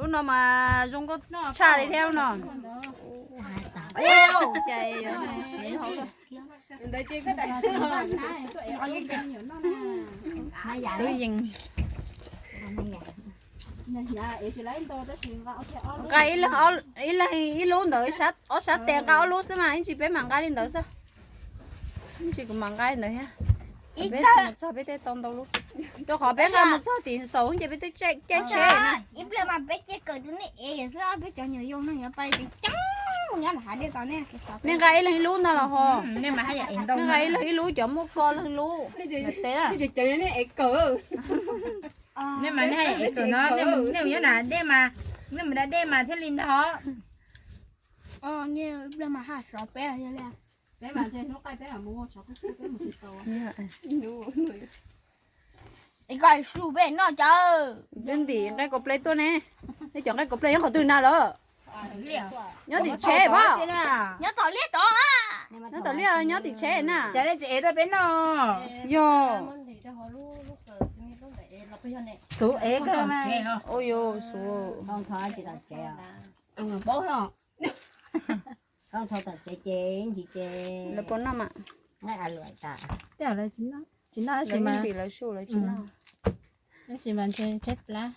Lub no mas zoo nkauj tshaj li thiab lub no. Cas yuav siv hauv. Twb yees. Nqa ib leeg, ib leeg ib lub ntawd, ob sab tes nqa ob lub xwb mas, ib ntsis peb mam nqa li ntawd xwb. Ib ntsis kuv mam nqa li ntawd thiab. Peb mus txog peb tej tau ntau lub, rau qhov peb nqa mus txog tim xaus ces peb twb caij tsheb na. Ib pliag mas peb cia kawm rau nej ev xwb, peb cov nyuam yaus no yuav pais ceev ceev nyob lam hav dej tos nej. Nej nqa ib leeg ib lub ntag los ho. Nej nqa ib leeg ib lub, cov muaj ko leeg lub. Nej mas nej haj yam ev kawm no, nej mus nyob nram dej mas, nej mus da dej mas thiaj li ntag os. Ib pliag mas haj sov peb yog li. Peb mas ntshe hnub qaij peb mam mus, peb mus tsis tau. Es koj su peb noj cov. Twb ntim nqaij kaus pleb tuaj ne. Nej cov nqaij kaus pleb nyob qhov twg na lawm? Nyob tim tsheb pab. Nyob tom liaj tod. Nyob tom liaj, nyob tim tsheb na. Cas nej tsis ev tuaj peb noj? Yog. Xuv ev kawg mas. Ua yuav xuv. Koj nthov tom tsev ces ntsis ces lawv puas noj mas. Tej zaum lawv tsis noj, tsis noj tab sis mas, lawv tsis noj, tab sis mas ntshe tshaib plab.